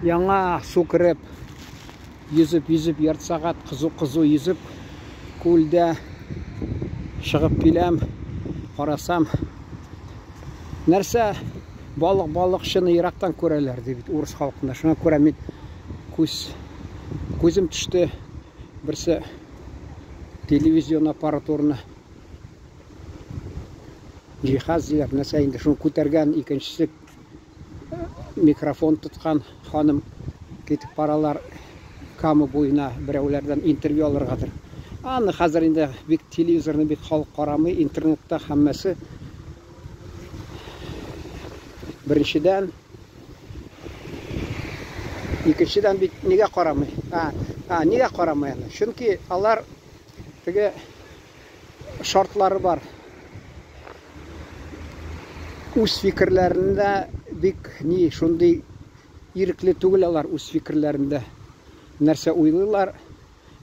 Яңа су кереп, йөзеп, йөзеп, ярты сәгать кызу-кызу йөзеп, күлдә чыгып киләм. Карасам, нәрсә, балык балыкчыны ерактан күрәләр, ди бит урыс халкында. Шуңа күрә мин күз күзем төште берсе телевизион аппаратураны җиһаз диләр, нәрсә инде, шуны күтәргән, икенчесе микрофон тоткан ханым китеп баралар Кама буена берәүләрдән интервью алыргадыр. Аны хәзер инде бик телевизорны бик халык карамый, интернетта һәммәсе. Беренчедән, икенчедән бит нигә карамый? А, а нигә карамый аны? Чөнки алар теге шартлары бар. Үз фикерләрендә бик ни шундый ирекле түгел алар үз фикерләрендә. Нәрсә уйлыйлар?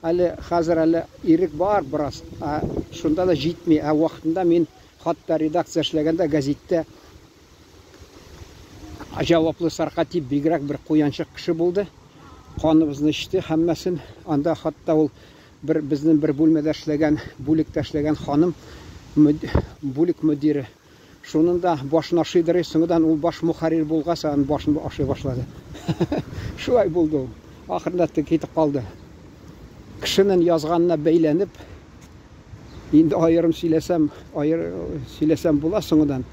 Әле хәзер әле ирек бар бераз, ә шунда да җитми. Ә вакытында мин хатта редакция эшләгәндә гәзиттә җаваплы саркатип бигрәк бер куянчык кеше булды. Каныбызны эчте һәммәсен. Анда хатта ул бер безнең бер бүлмәдә эшләгән, бүлектә эшләгән ханым бүлек мөдире. Шунын да башын ашыйдыр, соңыдан ул баш мөхәррир булгач, аның башын ашый башлады. Шулай булды ул. Ахырында китеп калды. Кешенең язганына бәйләнеп, инде аерым сөйләсәм, аер сөйләсәм була соңыдан.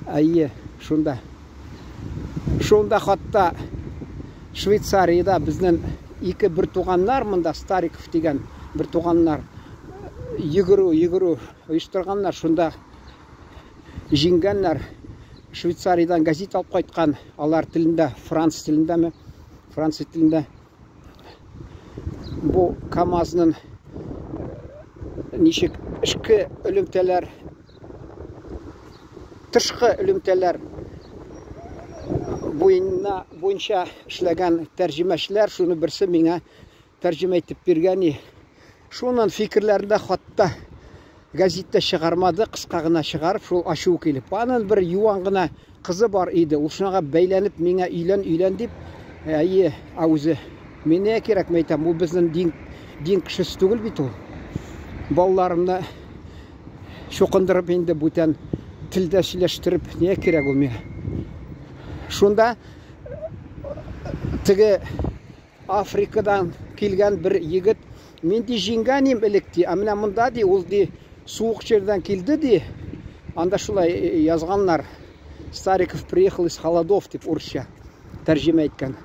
Әйе, шунда. Шунда хатта Швейцариядә безнең ике бер туганнар монда Стариков дигән бер туганнар йөгерү, йөгерү оештырганнар. Шунда җиңгәннәр. Швейцариядән газет алып кайткан, алар телендә, франц телендәме? Франция телендә. Бу КАМАЗның ничек эшке элемтәләр, тышкы элемтәләр буена буенча эшләгән тәрҗемәчеләр, шуны берсе миңа тәрҗемә итеп биргән. Шуннан фикерләрендә хатта гәзиттә чыгармады, кыска гына чыгарып, шул ачуы килеп. Анын бер юан гына кызы бар иде. Ул шуңа бәйләнеп миңа өйлән, өйлән дип, әйе, ә үзе мин нигә кирәк, мин әйтәм, ул безнең дин, дин кешесе түгел бит ул. Балаларымны чукындырып инде бүтән телдә сөйләштереп, нигә кирәк ул миңа? Шунда теге Африкадан килгән бер егет, мин ди җиңгән им элек ди, ә менә монда ди, ул ди суык җирдән килде ди. Анда шулай язганнар. Стариков приехал из холодов дип урысча тәрҗемә иткән.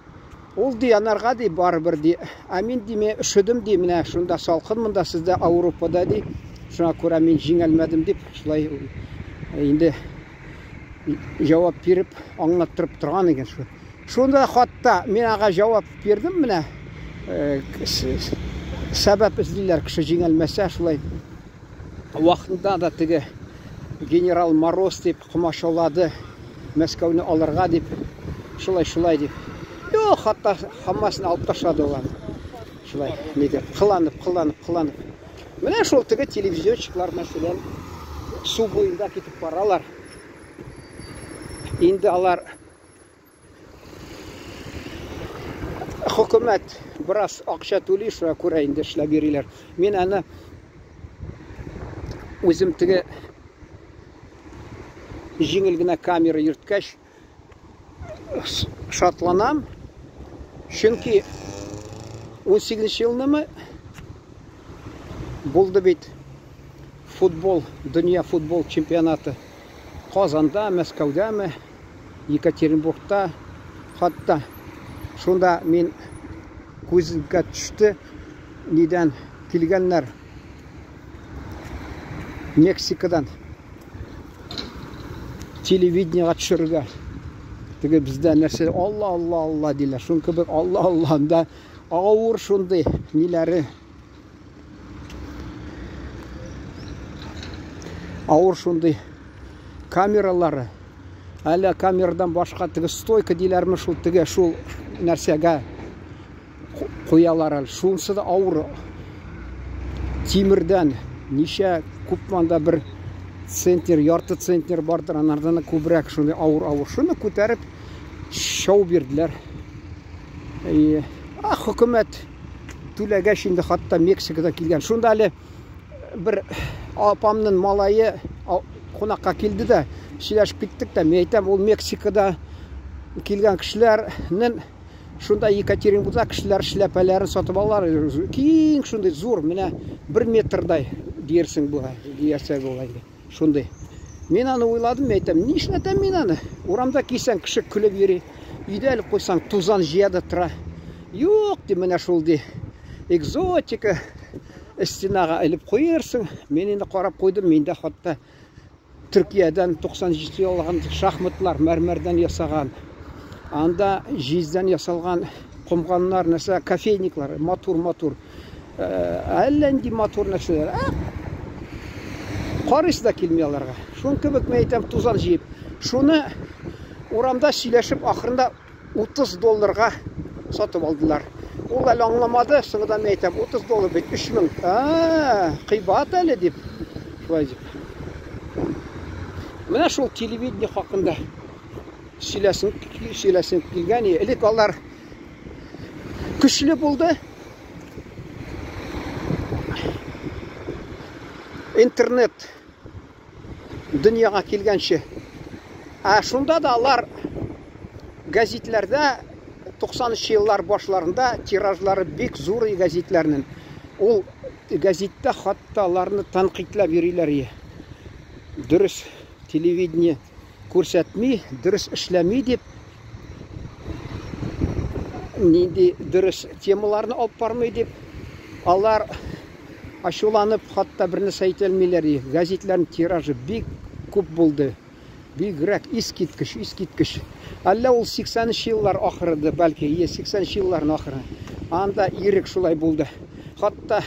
Ул ди анарга ди барыбер ди. Ә мин ди мен өшедем ди, менә шунда салкын монда сездә Ауропада ди. Шуңа күрә мин җиңәлмәдем дип шулай инде җавап биреп аңлаттырып торган икән шул. Шунда хатта мин ага җавап бирдем менә. Сәбәп эзлиләр, кеше җиңәлмәсә шулай. Вакытында да теге генерал Мороз дип комачаулады Мәскәүне алырга дип. Шулай, шулай дип. Юк, хатта һәммәсен алып ташлады ул аны. Шулай, ни дип, кыланып, кыланып, кыланып. Менә шул теге телевизионщиклар, мәсәлән, су буенда китеп баралар. Инде алар хөкүмәт бераз акча түли, шуңа күрә инде эшләп йөриләр. Мин аны үзем теге җиңел генә камера йөрткәч шатланам. Чөнки 18 елнымы булды бит футбол, дөнья футбол чемпионаты Казанда, Мәскәүдәме, Екатеринбургта хатта. Шунда мин күзгә төште, нидән килгәннәр? Мексикадан телевидениега төшерергә. Теге бездә нәрсә Алла, Алла, Алла диләр. Шуның кебек Алла, Алла анда авыр шундый ниләре. Авыр шундый камералары. Әле камерадан башка теге стойка диләрме шул теге шул нәрсәгә куялар әле. Шунысы да авыр. Тимердән ничә күп анда бер центнер, ярты центнер бардыр, анардан да күбрәк шундый авыр-авыр. Шуны күтәреп шоу бирделәр. И, а хөкүмәт түләгәч инде хатта Мексикадан килгән. Шунда әле бер апамның малае кунакка килде дә, сөйләшеп киттек тә, мин әйтәм, ул Мексикада килгән кешеләрнең шунда Екатеринбургда кешеләр эшләпәләрен сатып алалар. Киң шундый зур, менә бер метрдай диярсең була, диярсә була инде. Шундый. Мин аны уйладым, мин әйтәм, нишләтәм мин аны? Урамда кисәң, кеше көлеп йөри. Өйдә элеп куйсаң, тузан җыя да тора. Юк, ди, менә шул ди. Экзотика стенага элеп куерсың. Мин инде карап куйдым, миндә хатта Төркиядән 97 алган шахматлар мәрмәрдән ясаган. Анда җиздән ясалган комганнар, нәрсә, кофейниклар, матур-матур. Әллә нинди матур нәрсәләр. Карыйсы да килми аларга. Шуның кебек мин әйтәм, тузан җыеп. Шуны урамда сөйләшеп, ахырында 30 долларга сатып алдылар. Ул әле аңламады, соңында мин әйтәм, 30 доллар бит 3000. А, кыйбат әле дип. Шулай дип. Менә шул телевидение хакында сөйләсен, сөйләсен килгән. Элек алар көчле булды. Интернет дөньяга килгәнче. Ә шунда да алар гәзитләрдә 90 еллар башларында тиражлары бик зур гәзитләрнең. Ул гәзиттә хатта аларны тәнкыйтьләп йөриләр. Дөрес телевидение күрсәтми, дөрес эшләми дип, нинди дөрес темаларны алып бармый дип, алар ачуланып, хатта бер нәрсә әйтә алмыйлар. Гәзитләрнең тиражы бик күп булды. Бигрәк искиткеч, искиткеч. Әллә ул 80 еллар ахырыды, бәлки, е 80 елларның ахыры. Анда ирек шулай булды. Хатта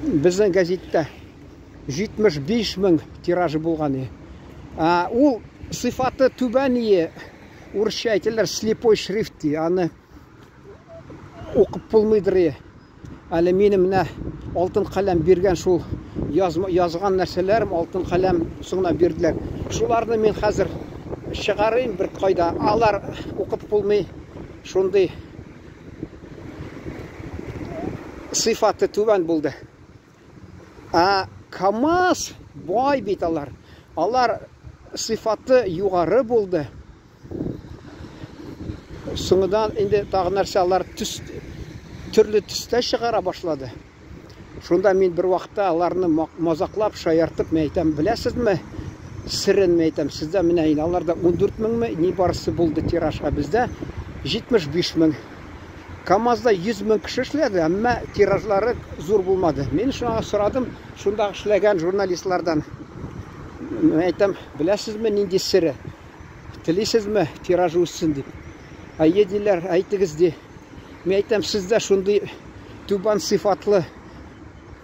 безнең гәзиттә 75 мең тиражы булган. Ә, ул сыйфаты түбән, урысча әйтәләр, слепой шрифт ди. Аны укып булмыйдыр. Әле минем менә алтын каләм биргән шул язган нәрсәләрем алтын каләм соңына бирделәр. Шуларны мин хәзер чыгарыйм бер кайда. Алар укып булмый. Шундый сыйфаты түбән булды. Ә КАМАЗ бай бит алар. Алар сыйфаты югары булды. Соңыдан инде тагы нәрсә, алар төс, төрле төстә чыгара башлады. Шунда мин бер вакытта аларны мазаклап, шаяртып, мин әйтәм, беләсезме, серен мин әйтәм, сездә менә инде аларда 14 меңме, ни барысы булды тираж, ә бездә 75 мең. КАМАЗда 100 мең кеше эшләде, әмма тиражлары зур булмады. Мин шуңа сорадым, шунда эшләгән журналистлардан. Мин әйтәм, беләсезме, нинди сере? Телисезме, тиражы үссен дип? Әйе, диләр, әйтегез ди. Мин әйтәм, сездә шундый түбән сыйфатлы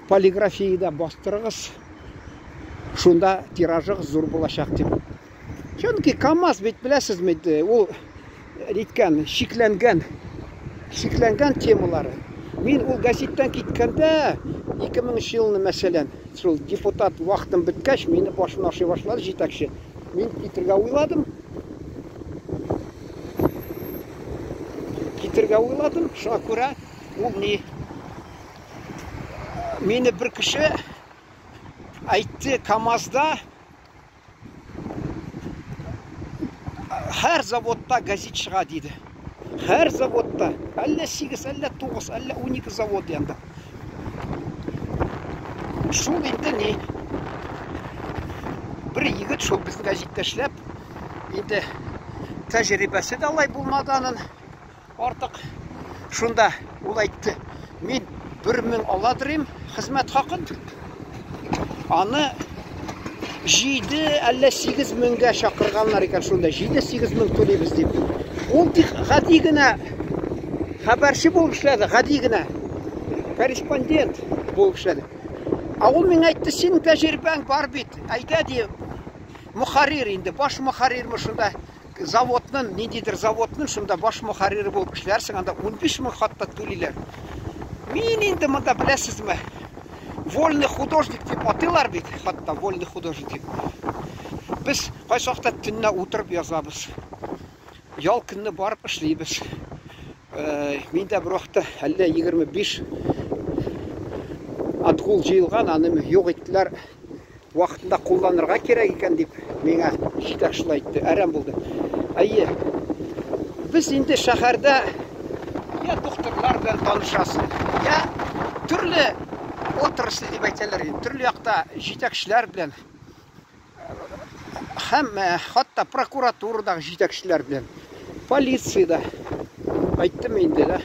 полиграфиядә бастырыгыз, шунда тиражыгыз зур булачак дип. Чөнки КАМАЗ бит беләсезме, ул әйткән, шикләнгән, шикләнгән темалары. Мин ул гәзиттән киткәндә, 2003 елны мәсәлән, шул депутат вакытым беткәч, мине башын ашый башлады җитәкче. Мин китергә уйладым. Китергә уйладым, шуңа күрә ул ни мине бер кеше әйтте, КАМАЗда һәр заводта газет чыга диде. Һәр заводта, әллә 8, әллә 9, әллә 12 завод янда. Шул инде ни бер егет шул безнең гәзиттә эшләп, инде тәҗрибәсе дә алай булмады аның артык. Шунда ул әйтте, мин 1000 аладырым хезмәт хакын. Аны 7 әллә 8 меңгә чакырганнар икән шунда. 7-8 мең түлибез дип. Ул тик гади генә хәбәрче булып эшләде, гади генә корреспондент булып эшләде. Ә ул миңа әйтте, синең тәҗрибәң бар бит, әйдә ди, мөхәррир инде, баш мөхәррирме шунда заводның, ниндидер заводның шунда баш мөхәррире булып эшләрсең, анда 15 мең хатта түлиләр. Мин инде монда беләсезме, вольный художник дип атыйлар бит, хатта вольный художник дип. Без кайсы вакытта төнлә утырып язабыз. Ял көнне барып эшлибез. Мин дә бер вакытта әллә 25 отгул җыелган, аны юк иттеләр. Вакытында кулланырга кирәк икән дип миңа җитәкче шулай әйтте. Әрәм булды. Әйе. Без инде шәһәрдә я докторлар белән танышасың, я төрле отрасль дип әйтәләр инде, төрле якта җитәкчеләр белән һәм хатта прокуратурадагы җитәкчеләр белән, полициядә әйттем инде, да,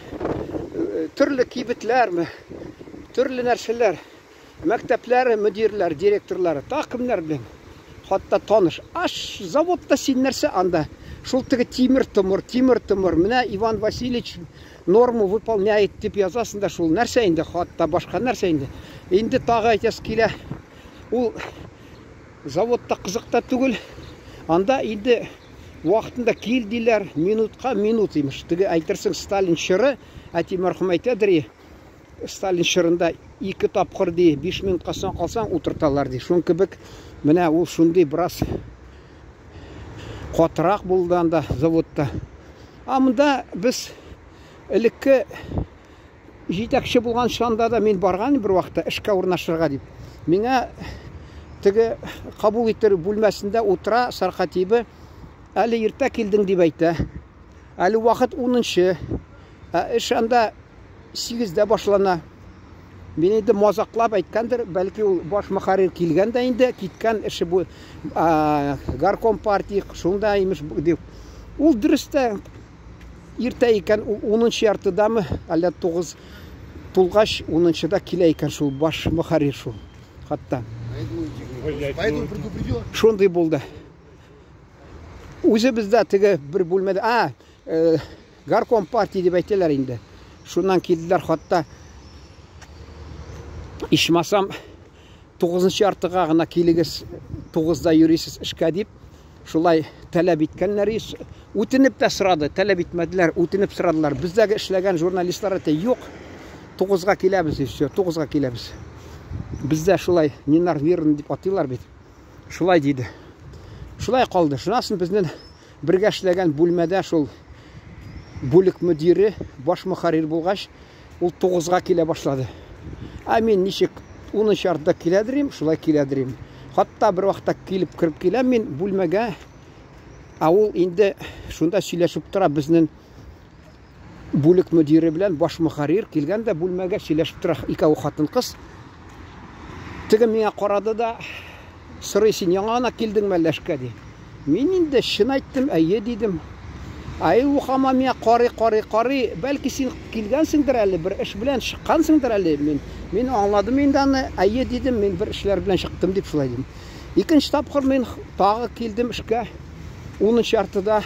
төрле кибетләрме, төрле нәрсәләр. Мәктәпләре мөдирләр, директорлары, тагы кемнәр белән хатта таныш. Аш заводта син нәрсә анда? Шул теге тимер-томыр, тимер-томыр. Менә Иван Васильевич норму выполняет дип язасың да шул нәрсә инде, хатта башка нәрсә инде. Инде тагы әйтәсе килә, ул заводта кызык та түгел. Анда инде вакытында кил диләр, минутка минут имеш. Теге әйтерсең Сталин чоры, әти мәрхүм әйтәдер, Сталин чорында ике тапкыр ди, 5 минутка соң калсаң утырталар ди. Шуның кебек менә ул шундый бераз катырак булды анда заводта. А монда без элекке җитәкче булган чанда да мин барган бер вакытта эшкә урнашырга дип. Миңа теге кабул итер бүлмәсендә утыра саркатибы, әле иртә килдең дип әйтә. Әле вакыт 10-нчы. Ә эш анда 8-дә башлана. Мин инде мазаклап әйткәндер, бәлки ул баш мөхәррир килгән дә инде, киткән эше бу горком партия шунда имеш дип. Ул дөрес тә иртә икән, ул 10-нчы яртыдамы, әллә 9 тулгач 10-нчыда килә икән шул баш мөхәррир шул. Хатта. Шундый булды. Үзебездә теге бер бүлмәдә, а, горком партия дип әйтәләр инде. Шуннан килделәр хатта ичмасам 9 яртыга гына килегез, 9-да йөрисез эшкә дип, шулай таләп иткәннәр. Үтенеп тә сорады, таләп итмәделәр, үтенеп сорадылар. Бездәге эшләгән журналистлар әйтә, юк, 9-га киләбез, и все, 9-га киләбез. Бездә шулай ненормированный дип атыйлар бит. Шулай диде. Шулай калды. Шуннан соң безнең бергә эшләгән бүлмәдә шул бүлек мөдире, баш мөхәррир булгач, ул 9-га килә башлады. Ә мин ничек 10 яртыда киләдерим, шулай киләдерим. Хатта бер вакытта килеп кереп киләм мин бүлмәгә, ә ул инде шунда сөйләшеп тора безнең бүлек мөдире белән баш мөхәррир килгән дә бүлмәгә сөйләшеп тора икәү хатын-кыз. Теге миңа карады да, сорый, син яңа гына килдеңме әллә эшкә, ди. Мин инде чын әйттем, әйе дидем. Ай, ул һаман миңа карый, карый, карый, бәлки син килгәнсеңдер әле, бер эш белән чыккансыңдыр әле. Мин аңладым инде аны, әйе дидем, мин бер эшләр белән чыктым дип шулай дидем. Икенче тапкыр мин тагы килдем эшкә, унынчы яртыда.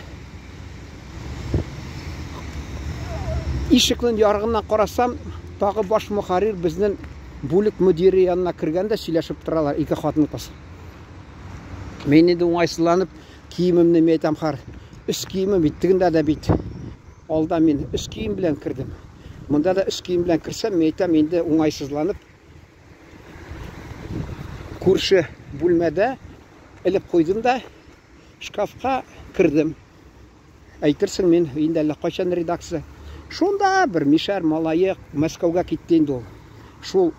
Ишекнең ярыгыннан карасам, тагы баш мөхәррир безнең бүлек мөдире янына кергән дә сөйләшеп торалар ике хатын-кыз. Мин инде уңайсызланып, киемемне мин әйтәм, хар, өс киемем бит, тегендә дә бит. Алда мин өс кием белән кердем. Монда да өс кием белән керсәм, мин әйтәм, инде уңайсызланып, күрше бүлмәдә элеп куйдым да, шкафка кердем. Әйтерсең, мин инде әллә кайчан редакция. Шунда бер мишәр малае Мәскәүгә китте инде ул. Шул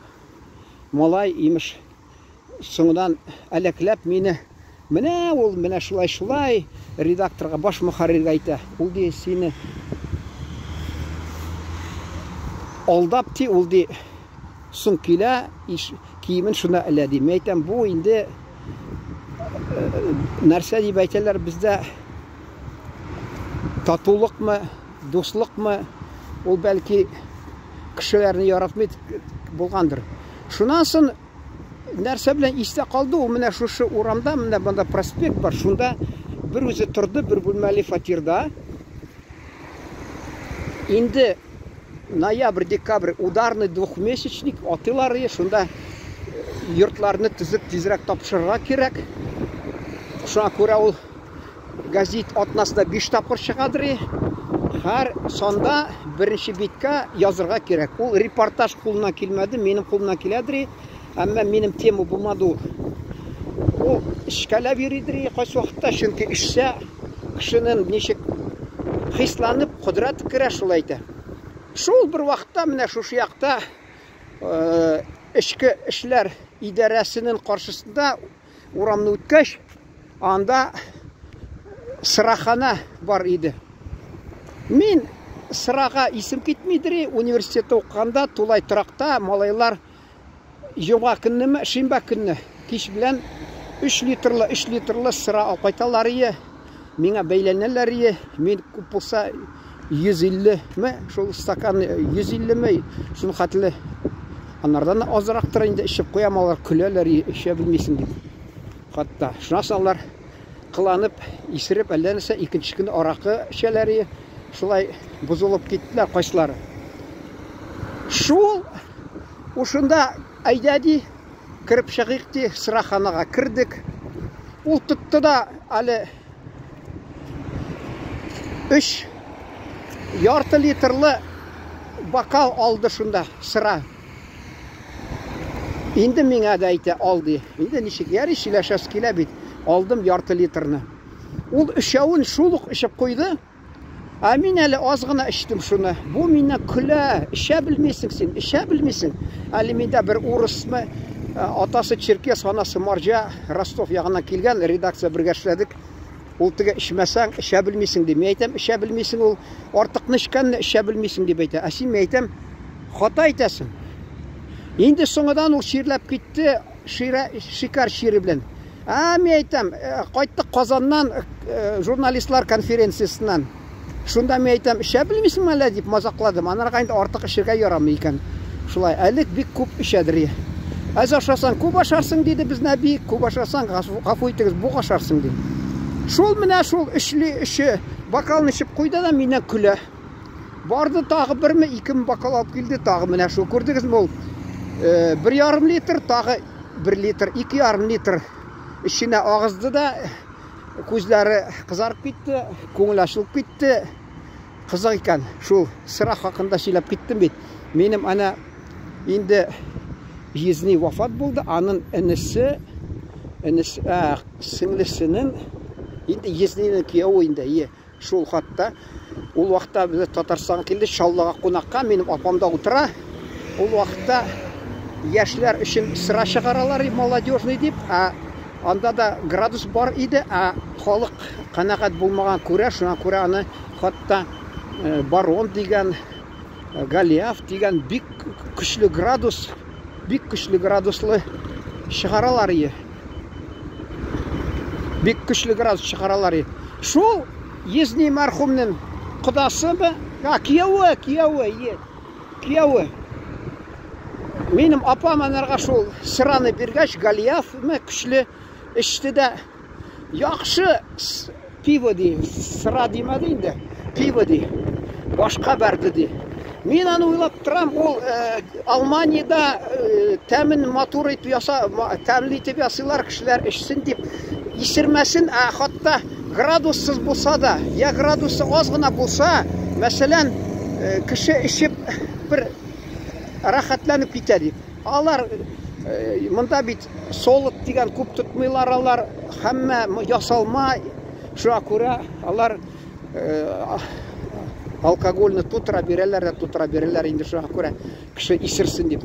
малай, имеш, соңыннан әләкләп мине, менә ул, менә шулай-шулай, редакторга, баш мөхәрриргә әйтә. Ул ди, сине алдап ди, ул ди, соң килә, киемен шунда элә ди. Мин әйтәм, бу инде нәрсә дип әйтәләр бездә, татулыкмы, дуслыкмы, ул бәлки кешеләрне яратмый булгандыр. Шуннан соң нәрсә белән истә калды, ул менә шушы урамда, менә монда проспект бар, шунда бер үзе торды, бер бүлмәле фатирда. Инде ноябрь, декабрь ударный двухмесячник атыйлар и шунда йортларны төзеп тизрәк тапшырырга кирәк. Шуңа күрә ул газет атнасында 5 тапкыр чыгадыр. Һәр санда беренче биткә язырга кирәк. Ул репортаж кулына килмәде, минем кулымнан киләдер. Әмма минем тема булмады ул. Ул эшкәләп йөридер кайсы вакытта, чөнки эшсә кешенең ничек Хисланып, кодрәт керә шулай әйтә. Шул бер вакытта менә шушы якта эчке эшләр идарәсенең каршысында урамны үткәч, анда сырахана бар иде. Мин сырага исем китмидер, университетта укыганда тулай торакта малайлар җомга көннеме, шимбә көнне кич белән 3 литрлы, 3 литрлы сыра алып кайталар ие. Миңа бәйләнәләр ие. Мин күп булса 150 ме, шул стакан 150 ме, шул хәтле. Анардан азрактыр инде эчеп куям, алар көләләр, эчә белмисең дип. Хатта шуннан соң алар кыланып, исереп, әллә нәрсә, икенче көнне аракы эчәләр ие. Шулай бозылып киттеләр кайсылары. Шул ушында әйдә ди, кереп чыгыйк ди, сыраханага кердек. Ул тотты да әле өч ярты литрлы бокал алды шунда сыра. Инде миңа да әйтә, ал ди. Инде ничек ярый, сөйләшәсе килә бит. Алдым ярты литрны. Ул өчәвен шул ук эчеп куйды. Ә мин әле аз гына эчтем шуны. Бу миннән көлә, эчә белмисең син, эчә белмисең. Әле миндә бер урысмы, атасы черкес, анасы марҗа, Ростов ягыннан килгән, редакция бергә эшләдек. Ул теге эчмәсәң, эчә белмисең ди. Мин әйтәм, эчә белмисең ул, артыкны эчкәнне эчә белмисең дип әйтә. Ә син, мин әйтәм, хата әйтәсең. Инде соңыдан ул чирләп китте, ширә, шикәр чире белән. Ә, мин әйтәм, кайттык Казаннан журналистлар конференциясеннән. Шунда мин әйтәм, эчә белмисеңме әллә дип мазакладым. Анарга инде артык эчергә ярамый икән. Шулай, әле бик күп эчәдер. Әз ашасаң, күп ашарсың, диде безне әби. Күп ашасаң, гафу итегез, бук ашарсың, ди. Шул менә шул өчле өче бокалны эчеп куйды да миннән көлә. Барды тагы берме, икеме бокал алып килде, тагы менә шул күрдегезме ул? 1,5 литр, тагы 1 литр, 2,5 литр эченә агызды да, күзләре кызарып китте, күңел ачылып китте. Кызык икән, шул сыра хакында сөйләп киттем бит. Минем әнә инде җизни вафат булды, анын энесе, энесе, сеңлесенең инде җизнинең кияве инде, е. Шул хатта ул вакытта без Татарстанга килде, Чаллыга кунакка, минем апам да утыра. Ул вакытта яшьләр өчен сыра чыгаралар, молодежный дип, ә анда да градус бар иде, ә халык канәгать булмаган күрә, шуңа күрә аны хатта Барон дигән, Голиаф дигән бик көчле градус, бик көчле градуслы чыгаралар ие. Бик көчле градус чыгаралар ие. Шул езни мәрхүмнең кодасымы? А, кияве, кияве, е. Кияве. Минем апам анарга шул сыраны биргәч, Голиафмы көчле эчте дә яхшы пиво ди, сыра димәде инде, пиво ди. Башка бәрде ди. Мин аны уйлап торам, ул Алманиядә тәмен матур итеп яса, тәмле итеп ясыйлар, кешеләр эчсен дип, исермәсен, ә хатта градуссыз булса да, я градусы аз гына булса, мәсәлән, кеше эчеп бер рәхәтләнеп китә дип. Алар монда бит солод дигән күп тотмыйлар алар, һәммә ясалма, шуңа күрә алар алкогольне тутыра бирәләр дә тутыра бирәләр инде, шуңа күрә кеше исерсен дип.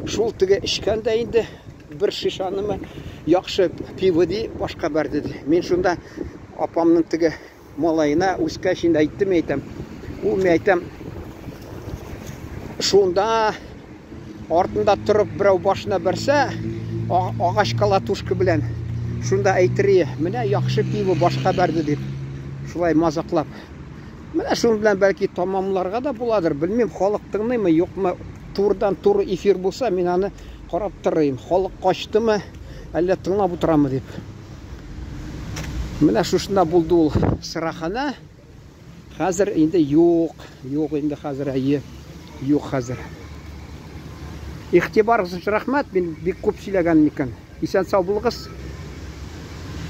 Шул теге эчкән дә инде бер шишанымы яхшы пиво ди, башка бәрде ди. Мин шунда апамның теге малаена үскәч инде әйттем, әйтәм. Ул мин әйтәм, шунда артында торып берәү башына бәрсә, агач калатушка белән, шунда әйтер, менә яхшы пиво башка бәрде дип. Шулай мазаклап. Менә шуның белән бәлки тамамларга да буладыр, белмим, халык тыңлыймы, юкмы, турыдан туры эфир булса, мин аны карап торыйм. Халык качтымы, әллә тыңлап утырамы дип. Менә шушында булды ул сырахана. Хәзер инде юк, юк инде хәзер, әйе, юк хәзер. Игътибарыгыз өчен рәхмәт, мин бик күп сөйләгән икән. Исән сау булыгыз.